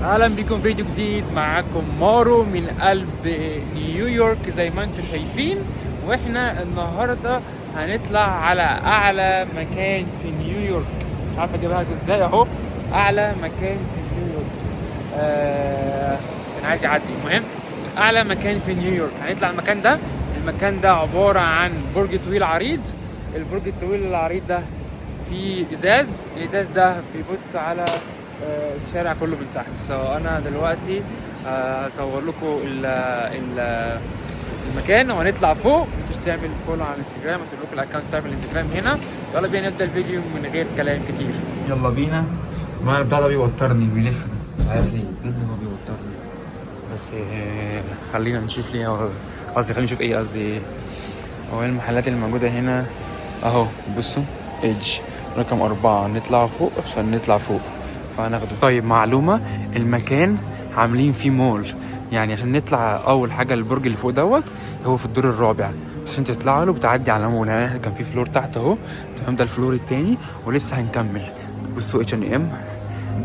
اهلا بكم، فيديو جديد. معاكم مارو من قلب نيويورك زي ما انتم شايفين. واحنا النهارده هنطلع على اعلى مكان في نيويورك. مش عارف اجيبها لكم ازاي. اهو اعلى مكان في نيويورك. كان عايز يعدي. المهم، اعلى مكان في نيويورك، هنطلع المكان ده. المكان ده عبارة عن برج طويل عريض. البرج الطويل العريض ده فيه ازاز، الازاز ده بيبص على الشارع كله من تحت. so انا دلوقتي هصور لكم ال ال المكان وهنطلع فوق. ما تنسوش تعمل follow على الانستجرام، اسيب لكم ال account بتاعي في الانستجرام هنا. يلا بينا نبدا الفيديو من غير كلام كتير. يلا بينا. ما البتاع ده بيوترني، بيلف ده، مش عارف ليه، بجد هو بيوترني. بس خلينا نشوف ليه هو، قصدي خلينا نشوف ايه، قصدي هو ايه المحلات اللي موجودة هنا. اهو بصوا، edge رقم 4. نطلع فوق عشان نطلع فوق فهناخده. طيب، معلومة: المكان عاملين فيه مول، يعني عشان نطلع أول حاجة البرج اللي فوق دوت هو في الدور الرابع، عشان تطلع له بتعدي على مول. يعني كان في floor تحت اهو، تمام؟ ده ال floor التاني ولسه هنكمل. بصوا، H&M.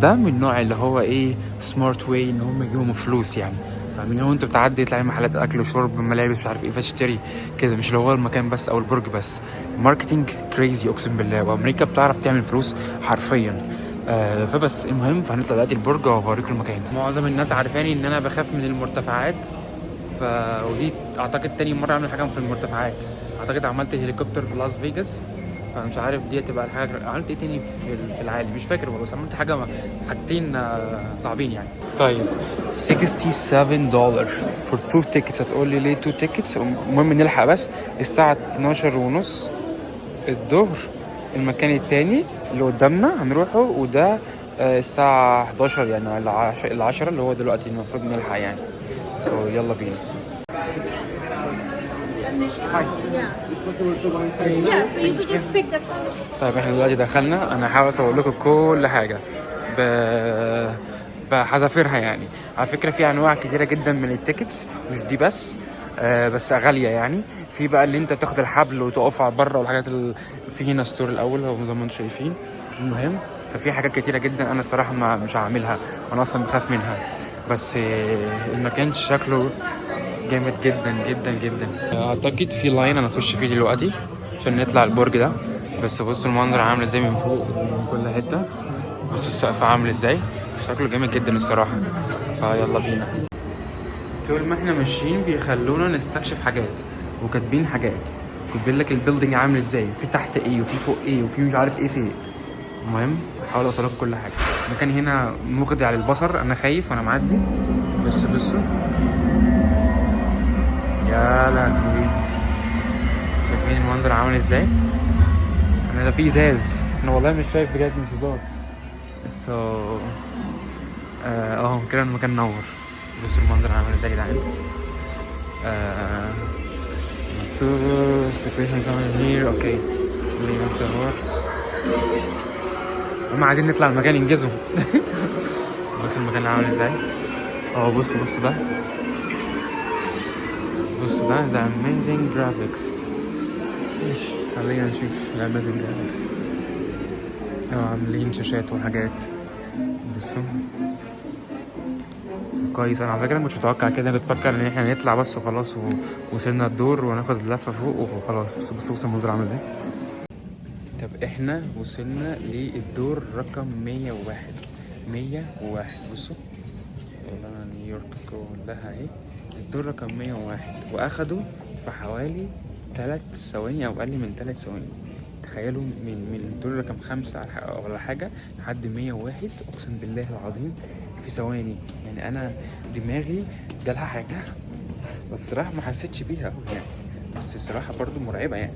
ده من النوع اللي هو ايه، smart way ان هم يجيبوا فلوس يعني، فاهمين؟ هو انت بتعدي تلاقي محلات اكل وشرب، ملابس، مش عارف ايه، فتشتري كده، مش اللي هو المكان بس او البرج بس. marketing crazy، اقسم بالله. وامريكا بتعرف تعمل فلوس حرفيا. فبس المهم، فهنطلع دلوقتي البرج واوريكم المكان. معظم الناس عارفاني ان انا بخاف من المرتفعات، ودي اعتقد تاني مرة اعمل حاجة في المرتفعات. اعتقد عملت هليكوبتر في لاس فيجاس، فمش عارف دي هتبقى الحاجه. عملت ايه تاني في العالي؟ مش فاكر والله، بس عملت حاجه، حاجتين صعبين يعني. طيب، 67 دولار for two tickets. هتقول لي ليه two tickets؟ المهم نلحق بس، الساعة 12 ونص الظهر المكان التاني اللي قدامنا هنروحه، وده الساعة 11، يعني العشرة اللي هو دلوقتي، المفروض نلحق يعني. so يلا بينا. Yeah. Yeah, so you could just pick the time. طيب، احنا دلوقتي دخلنا. انا هحاول اصور لكم كل حاجة بحذافيرها يعني. على فكرة في انواع كتيرة جدا من ال tickets، مش دي بس، بس غالية يعني. في بقى اللي انت تاخد الحبل وتقف على بره والحاجات في هنا store الاول هو زي ما انتم شايفين. المهم، ففي حاجات كتيرة جدا، انا الصراحة ما مش هعملها، انا اصلا بخاف منها. بس المكان شكله جامد جدا جدا جدا. اعتقد في line انا اخش فيه دلوقتي عشان نطلع البرج ده. بس بصوا المنظر عامل ازاي من فوق من كل حته. بصوا السقف عامل ازاي، شكله جامد جدا الصراحه. فيلا بينا. طول ما احنا ماشيين بيخلونا نستكشف حاجات وكاتبين حاجات، كاتبين لك ال building عامل ازاي، في تحت ايه وفي فوق ايه وفي مش عارف ايه في ايه. المهم، هحاول اوصل لكم كل حاجه. المكان هنا مخدع للبصر، انا خايف وانا معدي. بس بصوا، يا لهوي، شايفين المنظر عامل ازاي؟ انا ده في ازاز، انا والله مش شايف بجد، مش هزار. so اهو كده المكان نور. بصوا المنظر عامل ازاي يا جدعان. Situation coming here. okay، خلينا نصور. هم عايزين نطلع المكان، ينجزوا. بصوا المكان عامل ازاي. اه بصوا، بصوا ده، بصوا ده، the amazing graphics. ماشي، خلينا نشوف ال amazing graphics. عاملين شاشات وحاجات. بصوا كويس. انا على فكرة مش متوقع كده، كنت بفكر ان احنا نطلع بس وخلاص ووصلنا الدور وناخد اللفة فوق وخلاص. بس بصوا، بصوا المنظر عامل ازاي. طب احنا وصلنا للدور رقم 101، 101. بصوا والله نيويورك كلها اهي. الدور رقم 101، واخدوا في حوالي 3 ثواني او اقل من 3 ثواني. تخيلوا من الدور رقم 5 ولا حاجة لحد 101، اقسم بالله العظيم في ثواني. يعني انا دماغي جالها حاجة، بس الصراحة ما حسيتش بيها أوي يعني، بس الصراحة برضو مرعبة يعني.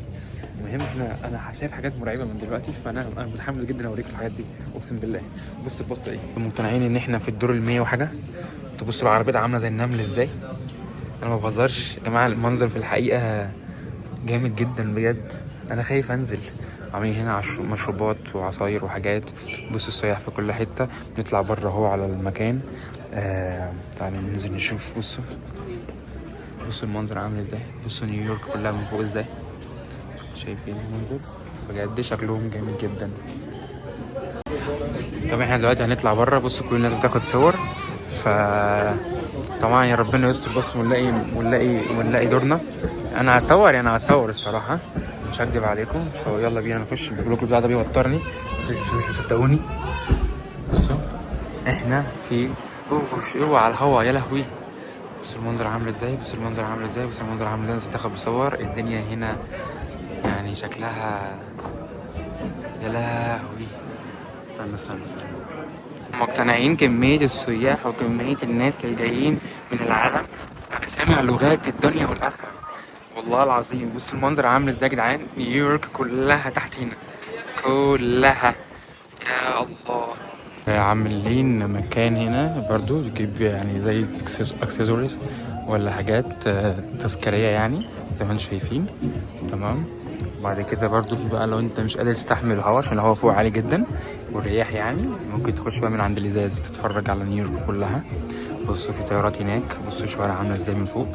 المهم، احنا انا شايف حاجات مرعبة من دلوقتي، فانا متحمس جدا اوريكم الحاجات دي، اقسم بالله. بص بص، ايه؟ مقتنعين ان احنا في الدور المية وحاجة؟ تبصوا العربيات عاملة زي النمل ازاي. انا ما بهزرش يا جماعة، المنظر في الحقيقة جامد جدا بجد، انا خايف انزل. عاملين هنا مشروبات وعصاير وحاجات. بصوا السياح في كل حتة. نطلع بره اهو على المكان. تعالى ننزل نشوف. بصوا، بصوا المنظر عامل ازاي. بصوا نيويورك كلها من فوق ازاي. شايفين المنظر؟ بجد شكلهم جامد جدا. طب احنا دلوقتي هنطلع بره. بصوا كل الناس بتاخد صور. ف طبعا يا ربنا يستر بس ونلاقي دورنا. انا هصور يعني هصور الصراحه، مش هكدب عليكم. so يلا بينا نخش. ال vlog بتاع ده بيوترني، مش مصدقوني. بصوا احنا في اوه اوعى على الهوا، يا لهوي. بصوا المنظر عامل ازاي، بصوا المنظر عامل ازاي، بصوا المنظر عامل ازاي. الناس داخله بصور الدنيا هنا يعني شكلها، يا لهوي. استنى استنى استنى. مقتنعين كمية السياح وكمية الناس اللي جايين من العالم. أنا سامع لغات الدنيا والآخرة والله العظيم. بص المنظر عامل ازاي يا جدعان. نيويورك كلها تحتينا كلها، يا الله. عاملين مكان هنا برضو تجيب يعني زي اكسسوارز ولا حاجات تذكارية يعني زي ما انتم شايفين. تمام. بعد كده برضو في بقى لو انت مش قادر تستحمل الهواء عشان الهواء فوق عالي جدا والرياح يعني، ممكن تخش بقى من عند الازاز تتفرج على نيويورك كلها. بصوا في طيارات هناك، بصوا الشوارع عامله ازاي من فوق،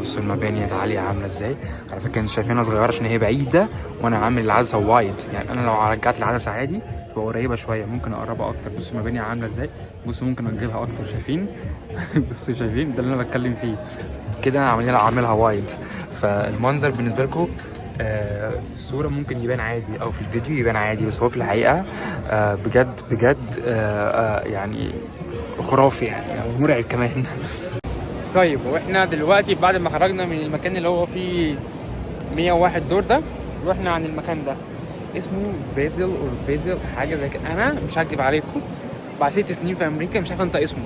بصوا المباني العالية عامله ازاي. على فكرة انتوا شايفينها صغيرة عشان هي بعيدة وانا عامل العدسة wide، يعني انا لو رجعت العدسة عادي تبقى قريبه شويه، ممكن اقربها اكتر. بصوا المباني عامله ازاي، بصوا ممكن اجيبها اكتر. شايفين؟ بصوا شايفين؟ ده اللي انا بتكلم فيه كده. انا عاملها wide، فالمنظر بالنسبة لكم في الصورة ممكن يبان عادي أو في الفيديو يبان عادي، بس هو في الحقيقة بجد بجد يعني خرافي يعني أو مرعب كمان. طيب واحنا دلوقتي بعد ما خرجنا من المكان اللي هو فيه 101 دور ده، رحنا عن المكان ده اسمه فيزل او فيزل حاجة زي كده. انا مش هكدب عليكم، بعد 6 سنين في امريكا مش عارف انطق اسمه،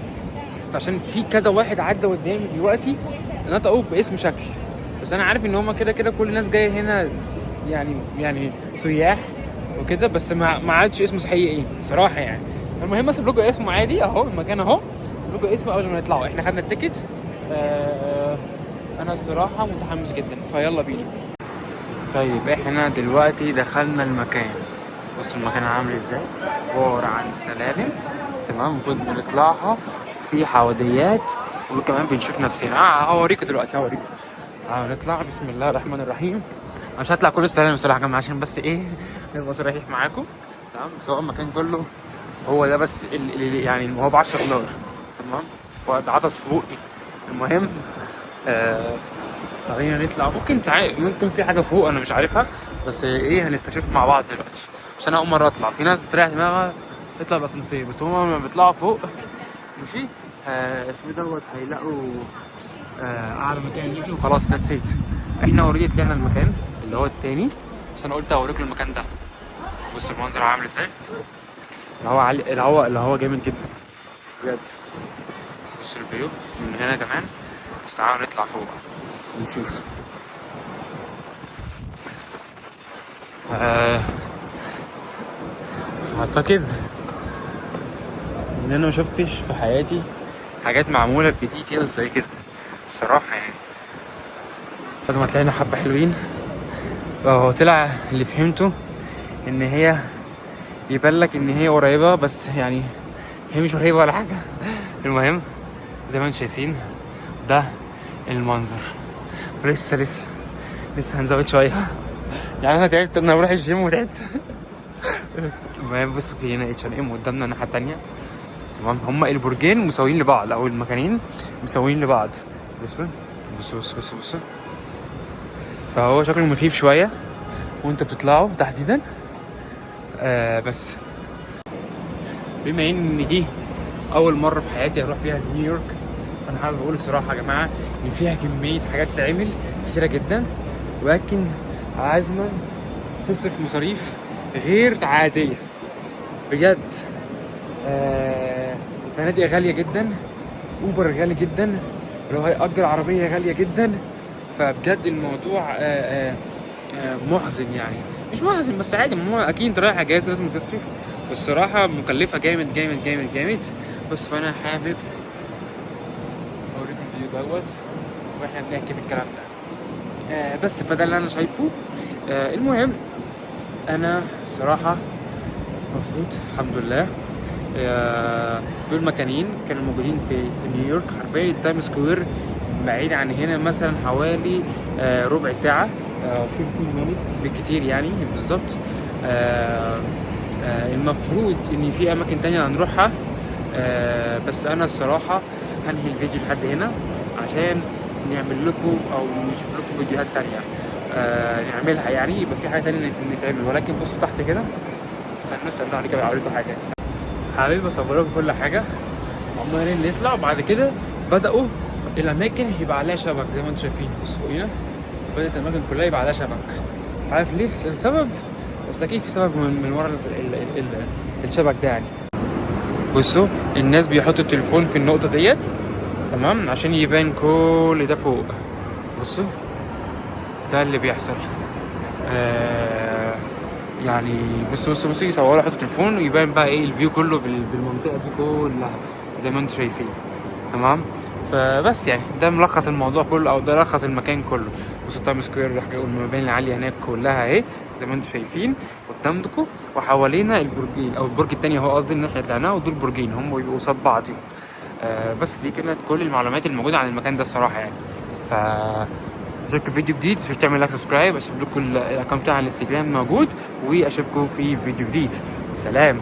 فعشان في كذا واحد عدى قدامي دلوقتي نطقوا باسم شكل، بس انا عارف ان هما كده كده كل الناس جاية هنا يعني سياح وكده، بس ما عرفتش اسمه صحيح ايه صراحة يعني. المهم اسيب لكم اسمه عادي اهو، المكان اهو، اسيب لكم اسمه قبل ما نطلعوا. احنا خدنا ال ticket. انا الصراحة متحمس جدا، فيلا بينا. طيب احنا دلوقتي دخلنا المكان. بصوا المكان عامل ازاي، عبارة عن سلالم. تمام، المفروض بنطلعها في حواديات وكمان بنشوف نفسنا. هوريكم دلوقتي، هوريكم. نطلع. بسم الله الرحمن الرحيم. انا مش هطلع كل السلالم الصراحة يا جماعة عشان بس ايه نبقى صريح معاكم. تمام، بس هو المكان كله هو ده بس يعني هو ب 10 دولار. تمام، واتعطس في بقي. المهم خلينا نطلع. ممكن ساعات ممكن في حاجة فوق انا مش عارفها، بس ايه هنستكشف مع بعض دلوقتي. مش انا اول مرة اطلع. في ناس بتريح دماغها تطلع بتنصيب، بس هما لما بيطلعوا فوق ماشي اسمه دوت هيلاقوا اعلى مكان يعني وخلاص، that's it. احنا already طلعنا المكان اللي هو التاني، بس انا قلت اوريكم المكان ده. بصوا المنظر عامل ازاي، الهواء عالي، الهواء جامد جدا بجد. بصوا ال view من هنا كمان. بس تعالوا نطلع فوق بقى نشوف. اعتقد ان انا ما شفتش في حياتي حاجات معمولة ب details زي كده الصراحة يعني. بعد ما طلعنا حبه حلوين، هو طلع اللي فهمته ان هي يبان لك ان هي قريبه، بس يعني هي مش قريبه ولا حاجة. المهم زي ما انتم شايفين ده المنظر. لسه لسه لسه هنزود شوية يعني. انا تعبت، انا بروح الجيم وتعبت. المهم بص في هنا H&M قدامنا الناحية التانية. تمام، هما البرجين مساويين لبعض او المكانين مساويين لبعض. بصوا بصوا بصوا بصوا بصوا. فهو شكله مخيف شوية وانت بتطلعوا تحديدا. بس بما ان دي اول مرة في حياتي اروح فيها نيويورك، فانا حابب اقول الصراحة يا جماعة ان فيها كمية حاجات تتعمل كتيرة جدا، ولكن عازما تصرف مصاريف غير عادية بجد. الفنادق غالية جدا، اوبر غالي جدا، لو هيأجر عربية غالية جدا. فبجد الموضوع محزن يعني، مش محزن بس عادي، ما هو اكيد انت رايح اجازه لازم تصرف، والصراحة مكلفة جامد جامد جامد جامد. بس فانا حابب اوريكم ال view دوت واحنا بنحكي في الكلام ده. بس فده اللي انا شايفه. المهم انا صراحة مبسوط الحمد لله. دول مكانين كانوا موجودين في نيويورك. حرفيا ال Times Square بعيد عن هنا مثلا حوالي ربع ساعة، 15 minutes بالكتير يعني بالظبط. المفروض ان في اماكن تانية هنروحها. بس انا الصراحة هنهي الفيديو لحد هنا عشان نعمل لكم او نشوف لكم فيديوهات تانية نعملها، يعني يبقى في حاجة تانية نتعمل. ولكن بصوا تحت كده، استنوا استنوا عليكم، اوريكم حاجه. حبيبي بصور لكم كل حاجه. عمالين نطلع، بعد كده بداوا الاماكن يبقى عليها شبك زي ما انتم شايفين. بصوا فوقينا، بدات الاماكن كلها يبقى عليها شبك. عارف ليه السبب؟ بس اكيد في سبب من ورا ال ال ال الشبك ده يعني. بصوا الناس بيحطوا التليفون في النقطة ديت، تمام، عشان يبان كل ده فوق. بصوا ده اللي بيحصل. يعني بصوا بصوا بصوا، يصوروا يحطوا التليفون ويبان بقى ايه ال view كله بالمنطقة دي كلها زي ما انتم شايفين، تمام. فبس يعني ده ملخص الموضوع كله، او ده لخص المكان كله. بصوا Times Square والمباني العالية هناك كلها اهي زي ما انتم شايفين قدامكم، وحوالينا البرجين او البرج التاني هو قصدي ان احنا طلعناه، ودول برجين هم بيبقوا قصاد بعضهم. بس دي كانت كل المعلومات الموجودة عن المكان ده الصراحة يعني. ف اشوفكم في فيديو جديد، مش تعمل like subscribe، اشوف لكم ال account بتاعي على الانستجرام موجود، واشوفكم في فيديو جديد. سلام.